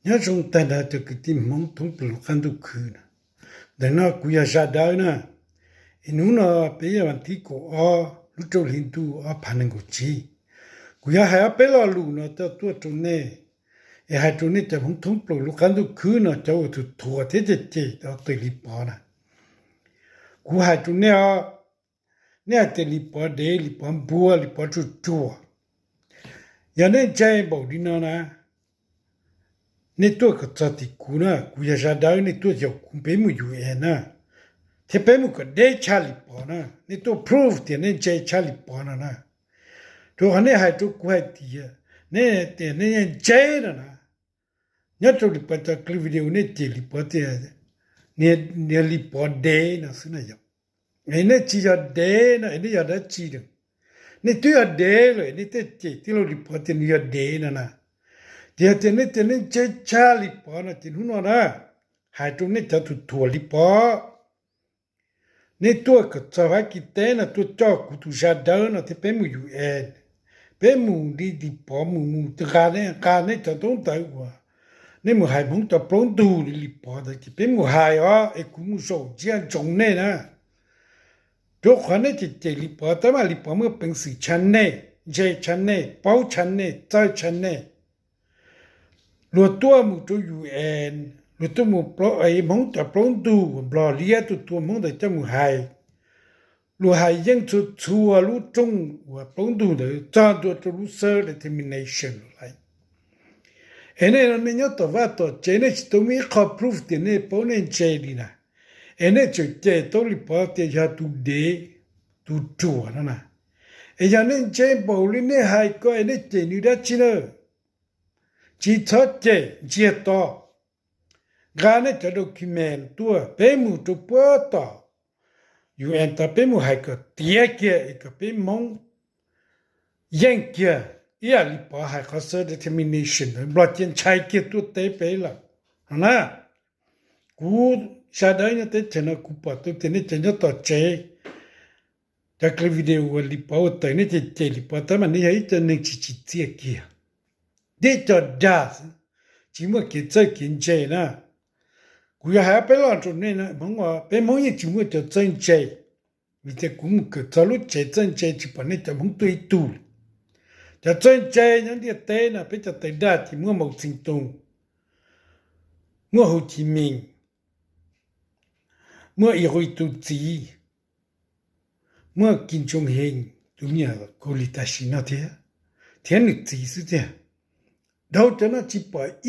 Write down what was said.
Nyob zoo tag nrho cov kwv tij Hmoob thoob plaws lub qab ntuj khwb na. Ntawm no kuv yog Zaj Dawb na. Es hnub no peb yog vas thib kaum ob lub rau hli ntuj ob phav nees nkaum tsib. Kuv yog hais ob peb lo lus no coj tuaj rau nej, es hais rau nej cov Hmoob thoob plaws lub qab ntuj khwb no cov uas thuam thuam thiab cem cem tau tw Lis Pov na. Kuv hais rau nej os, nej hais tias Lis Pov dev, Lis Pov npua, Lis Pov tsuag tsuag. Yog nej ntse npaum li no na, nej tuaj kom txog tim kuv na, kuv yog Zaj Dawb, nej tuaj yaum kuv peb mus U N na, thiab peb mus kom deb tshaj Lis Pov na, nej tuaj proof tias nej ntse tshaj Lis Pov no na. Rau qhov nej hais rau kuv hais tias, nej tias nej ntse no na, nyob rau Lis Pov cov clip video nej cem Lis Pov tias niag Lis Pov dev no xwb na yom. Es nej tsis yog dev no es nej yog dab tsi lawm? Nej twb yog dev lawm nej thiaj cem tij laug Lis Pov tias nws yog dev no na. Ces yog tias nej tias nej ntse tshaj Lis Pov no ces hnub no na, hais rau nej cov thuam thuam Lis Pov, nej tuaj kom txog Fab Kis teb no tuaj coj kuv tus Zaj Dawb no thiab peb mus U N, peb mus li Lis Pov mus mus nqa nej, nqa nej cov ntaub ntawv uas nej mus hais Hmoob cov plaub ntug li Lis Pov ntawd ces peb mus hais os, es kuv mus zaum ntsiab ntsoov nej na. Rau qhov nej cem cem Lis Pov tab mas Lis Pov muaj peev xwm tshaj nej, ntse tshaj nej, paub tshaj nej, txawj tshaj nej. Luag tuaj mus rau U N, luag tuaj mus, Hmoob cov plaub ntug uas Nplog liab tuaj tua Hmoob ntawd coj mus hais, luag hais yeej txhua txhua lub rooj uas plaub ntug ntawd txog ntua rau lub self determination lawm. Es nej no nej nyob tom vaj tom tsev nej tsis tau muaj ib qho proof tias nej paub nej ntse li na. Es nej tseem cem tau Lis Pov tias yog tus dev, tus ruam no na. Es yog nej ntse npaum li nej hais ko es nej cem nws dab tsi na? Tsis txhob cem, ntsiag to. Nqa nej cov document tuaj peb mus rau puag tom U N tod peb mus hais kom tiav kiag es kom peb Hmoob yeej kiag ib yam Lis Pov hais qhov self determination ntawd, Nplog cia ntshai kiag tuaj teb peb lawm no na. Kuv Zaj Dawb nyob teb chaws no kuv pom tau tias nej cov nyob tom tsev, cov clip video uas Lis Pov ua tawm nej cem cem Lis Pov tab mas nej yog ib co neeg tsis tsim txiaj kiag, tib co dag xwb, tsis muaj kev txawj kev ntse na. Kuv yuav hais ob peb lo rau nej na, Hmoob, peb Hmoob yeej tsis muaj cov txawj ntse, vim tias kuv mus kawm txog lub tsev txawj ntse tsis pom nej cov Hmoob tuaj ib tug li. Cov txawj ntse nyob ntiaj teb no peb cov tawv dag ces muaj Mao Txin Tus, muaj Hu Chi Mins, muaj Ib Qus tus txiv, muaj Kim Jong Un tus me nyuam Kaus Lim tam sim no thiab, thiab nws txiv xwb tiag. Dhau cov no tsis pom